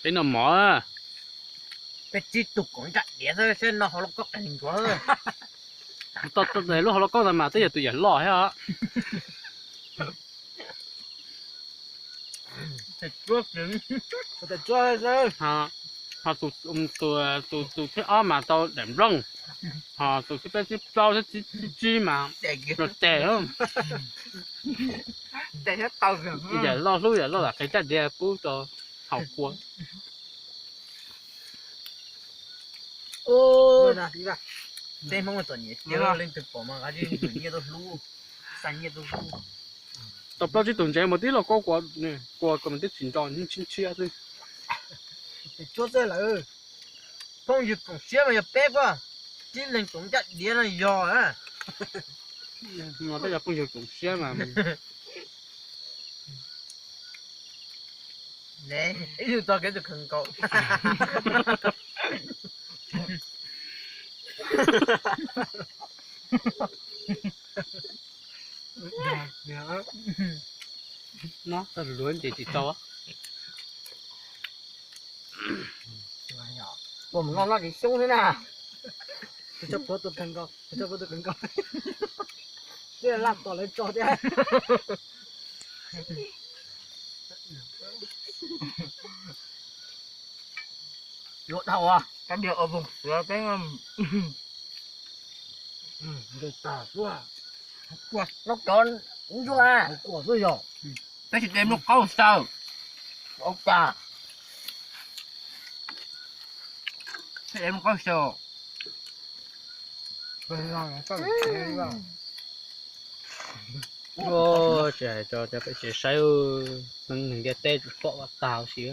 Peb noj mov, peb tsib tug koom nraj diav xwb, noj hauv lauj kaub qees ntsuav. Lub hauv lauj kaub ntawd mas twb yog tus yawm loj thiab os. Ho tus thib ob mas tau daim nplooj, ho tus thib peb, thib plaub, thib tsib mas los tes. Yawm loj hlub yawm loj lam qees nraj diav pub rau haus kua. Tej Hmoob txom nyem tiag, leej twg pom mas nqa nyiaj tuaj hlub, xa nyiaj tuaj hlub. Tau plaub tsib tug ntsev mas tib lauj kaub kua, kua kom mas tib tsis nro, ntshiab ntshiab xwb. Phooj ywg koom siab mas yog peb ko, tib leeg koom nraj diav no yog. No twb yog phooj ywg koom siab mas. Ib tug txog kev tus khees nkaus. No txog luav ces tsis tau. Ua mus noj noj tsis xyoob xwb na. Tus tshaj plhuav tus khees nkaus, tus tshaj plhuav tus khees nkaus. Twb laj tos lawv tso thiab. Yuav dhau, kab diav ua voog xuav peb. Nqis tag xwb. Lub cov ntsuag, kuam xwb yog. Peb tsis de lub qaub xyaw. Ua cas peb de lub qaub xyaw. Tsis hais tso cov peb tsev saib, neeg ntiaj teb tsis pom ua tag si.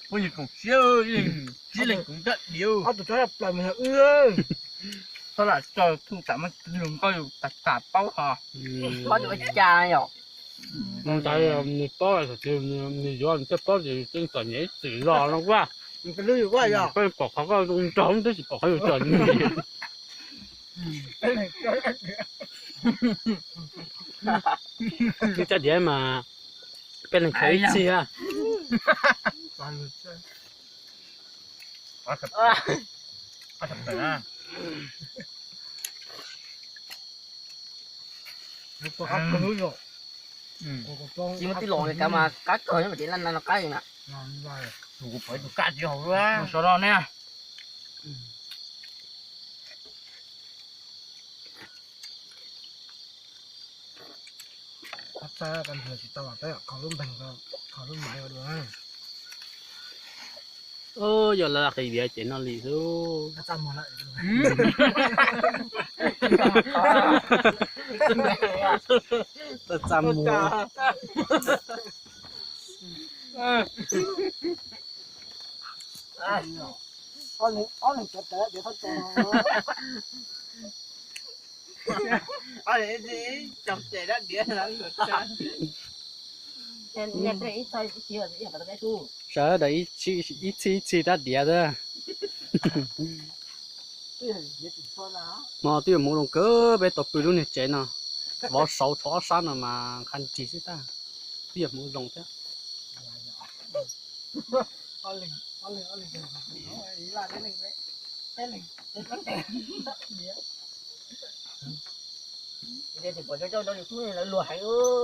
Phooj ywg koom siab, tib leeg koom nraj diav. Ob tug tsob plaws mus yog wb. Txhob lam tso thu tam maj lug nkauj yus tas tas paub ho. Ob tug ua cas yom? Nws paub, nws yuav nws thiaj paub ces tseem txom nyem ib txwm los no vaj. Peb pom qhov koj zoo nraug twb tsis pom qhov yus txom nyem. Nws caj diav mas peb leeg khaws ib txhij. Tsis muaj twj laus li kav mas qab kawg nyob mas ces laj no qab li na. Tus kuv pom ib tug kaj tsis haus lawm. Sawv daws ne. Tsis tau, peb khaws lub npeeg, khaws lub maiv ua dua. Yog lawv qis diav ces noj li xwb. Txaj muag. Sawv daws ib txhij ib txhij rab diav xwb. Hmo twb yuav hmoov zoo kawg, peb tau pw lub niag tsev no, vov sauv tshuav ob sab no mas qha nrig xwb tag. Twb yuav hmoov zoo thiab. Pom cov coj rau YouTube lawv luag heev.